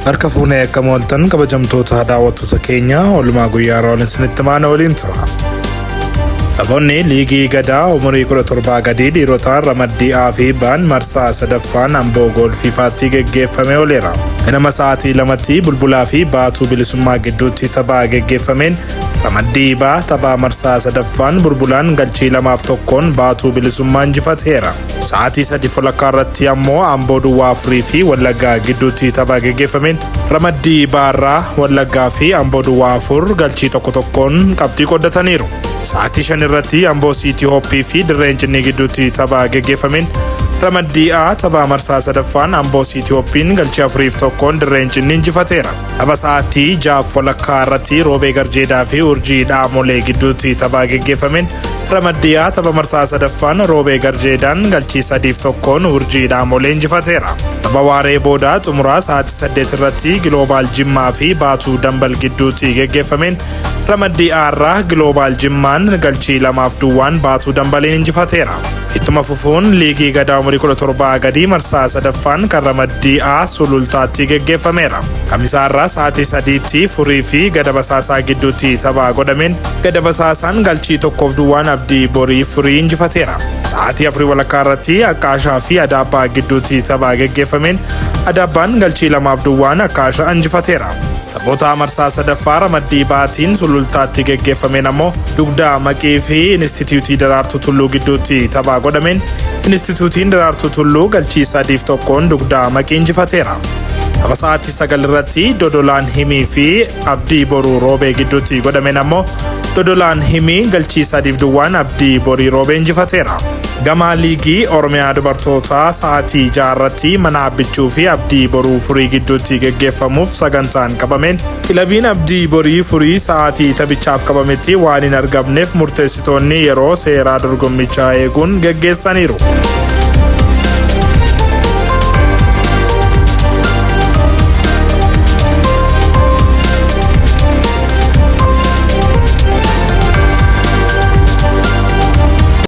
Harka fuunee akkam ooltan kabajamtoota daawwattoota keenya oolmaa guyyaa har'aa waliin isinitti maana waliin tura. Taphoonni liigii gadaa umurii 17 gadii dhiirotaan ramaddii A fi B'n marsaa sadaffaan Amboo Goolfiifaatti geggeeffamee ooleera. Ganama sa'aatii 2tti Bulbulaa fi Baatuu Bilisummaa gidduutti tapha geggeeffameen ramaddii B tapha marsaa sadaffaan Bulbulaan galchii 2f 1n Baatuu Bilisummaa injifateera. Sa'aatii 3 walakkaa irratti ammoo Amboo Duwwaa 4 fi Wallaggaa gidduutti tapha geggeeffameen ramaddii B irraa Wallaggaa fi Amboo Duwwaa 4 galchii 1 1n qabxii qooddataniiru. Sa'aatii 5 irratti Amboo Siitii Hooppii fi Dirreen Cinnii gidduutti tapha geggeeffameen ramaddii A tapha marsaa sadaffaan Amboo Siitii Hooppiin galchii 4f 1n Dirreen Cinnii injifateera. Tapha sa'aatii 6 walakkaa irratti Roobee Garjeedaa fi Urjii Dhaamolee gidduutti tapha geggeeffameen ramaddii A tapha marsaa sadaffaan Roobee Garjeedaan galchii 3f 1n Urjii Dhaamolee injifateera. Tapha waaree boodaa xumuraa sa'aatii 8 irratti Giloobaal Jimmaa fi Baatuu Dambal gidduutti geggeeffameen ramaddii A irraa Giloobaal Jimmaan galchii 2f duwwaan Baatuu Dambaliin injifateera. Ittuma fufuun liigii gadaa umurii 17 gadii marsaa sadaffaan kan ramaddii A Sulultaatti geggeeffameera. Kamisaa irraa sa'aatii 3tti Furii fi Gada Basaasaa gidduutti tapha godhameen Gada Basaasaan galchii 1f duwwaan Abdii Borii Furii injifateera. Sa'aatii 4 walakkaa irratti Akkaashaa fi Adaabbaa gidduutti tapha geggeeffameen Adaabbaan galchii 2f duwwaan Akkaashaa injifateera. Taphoota marsaa sadaffaa ramaddii Baatiin Sulultaatti geggeeffameen ammoo Dugdaa Maqii fi Inistituutii Daraartuu Tulluu gidduutti tapha godhameen Inistituutiin Daraartuu Tulluu galchii 3f 1n Dugdaa Maqii injifateera. Tapha sa'aatii 9 irratti Dodolaan Himii fi Abdii Boruu Roobee gidduutti godhameen ammoo Dodolaan Himii galchii 3f duwwaan Abdii Borii Roobee injifateera. Gama liigii Oromiyaa dubartootaa sa'aatii 6 irratti mana Abbichuu fi Abdii Boruu Furii gidduutti geggeeffamuuf sagantaan qabameen kilabiin Abdii Borii Furii sa'aatii taphichaaf qabametti waan hin argamneef murteessitoonni yeroo seeraa dorgommichaa eeguun geggeessaniiru.